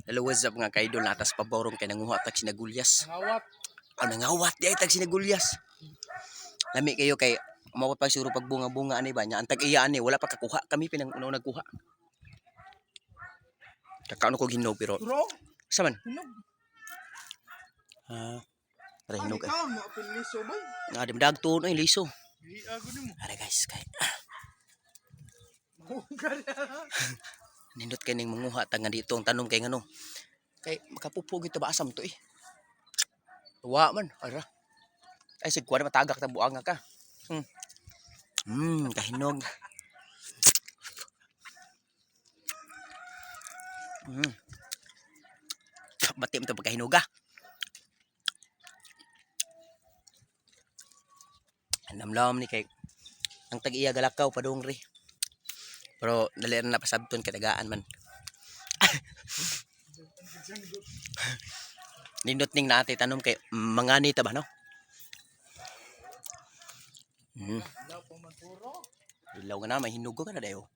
Hello, what's up, mga kaidol? Natas paborong kay nanguha tag sinagulyas. Ngawat. Oh, nangawat di ay tag sinagulyas. Lami kayo kay mao pa siguro pagbunga-bunga ani ba nya ang tag-iya ani wala pa kakuha, kami pinang una nagkuha. Kakaano ko hinog pero Turo. sa man? Hinog. Ah, tara hinog Ay, ay. ikaw, mo apil liso ba? Nga di madagto no liso. Giago nimo. Ara guys, kay Mugala. nindot kay ning manguha ta nga dito ang tanom kay ngano. Kay makapupo gito ba asam to eh. Wa man, ara. Ay sig kuha na matagak ta buanga ka. Kahinog. Bati mo ito pagkahinog ah. Namlam ni kay ang tag-iya galakaw padung ri. Pero dali na napasabton kay tagaan man. Nindot ning naate tanom kay mangani ta ba no? Wala pa man turo. Ilaw nga na may hinog ka na dayo.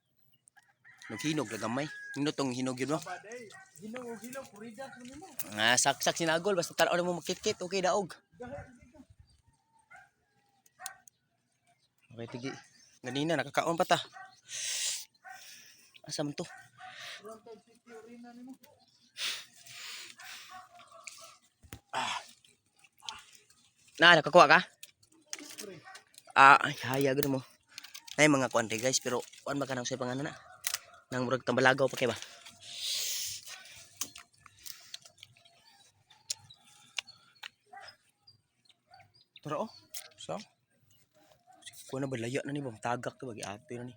Naghinog ra gamay. Nindot tong hinog yun mo. Baday. Hinog og hilaw purida sa nimo. Nga saksak sinagol basta tan-aw na mo makitkit okay daog. Okay tigi. Ganina nakakaon pa ta. Asa man to? Frontal city orina nimo. Na nakakuha ka? Pre. Ah, ay haya gud mo. Ay mga kuan guys, pero kuan ba kanang sa pangalan na? Nang murag tambalagaw pa kay ba? Tara oh. Sa? Kuan na ba laya na ni ba tagak to ba giato na ni.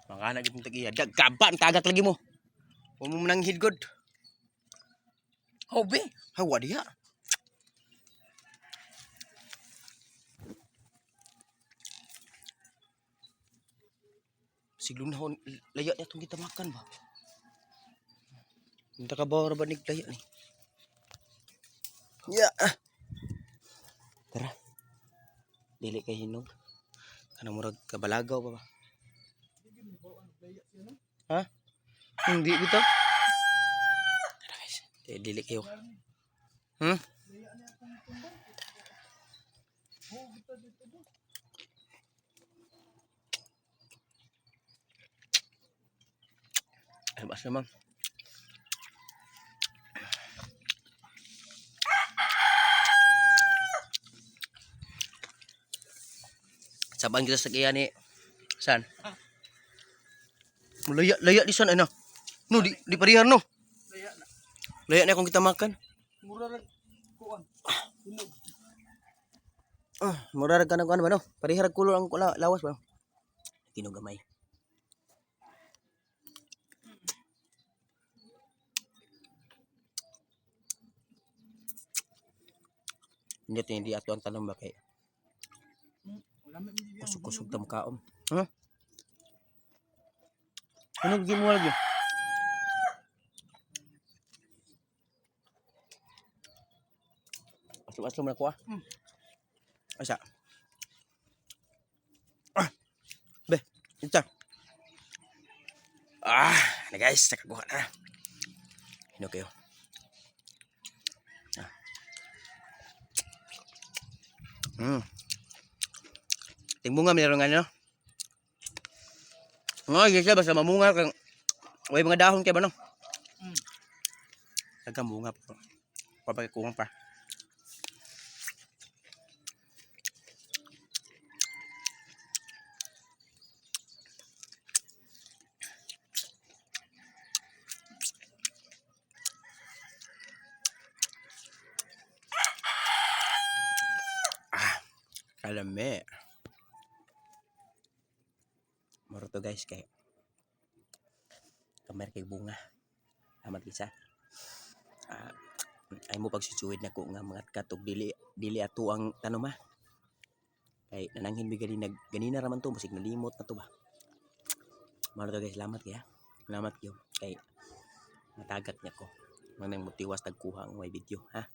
Mga na gid tag iya. Dagkaban tagak lagi mo. Wa mo nang hidgod. Hobi. Hawa diha. Siglunahon laya niya itong gitamakan ba? Hindi ka ba ba laya ni? Ya. Ah. Tara. Dili kay hinog. Kanang murag kabalagaw pa ba? Ha? Hindi bitaw. Tara guys. Dili kayo. Ay, basta naman. Sabang kita sa kaya ni San. Laya, laya di san ano. No, di parihar no. Laya na. Laya na akong kita makan. Mura ra kuan. Hinog. Ah, mura ra kanang kuan ba no? Parihar kulo ang kula, lawas ba? Kinugamay. Hindi hindi ato ang tanong ba kay Wala man hindi. Kusog-kusog ta makaon. Ha? Ano gi mo lagi? Aslo-aslo man ako ah. Asa? Ah. Be, ito. Ah, na guys, nakakuha na. Hinog kayo. Ah. Tingbunga meron nga no. Nga, yes, basta mamunga kang way mga dahon kay ba no? Nagkamunga pa. Papakikuha pa. Ah, kalame. Moro to guys kay kamar kay bunga. Amat kisa. Ah, ay mo pagsusuwid na ko nga mga katog dili dili ato ang tanom ha. Kay nananghin mi ganina ganina ra man to basig nalimot na to ba. Moro to guys, salamat kaya. Salamat kayo kay matagak niya ko. Manang mutiwas tagkuha ang may video ha.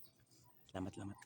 Salamat, salamat.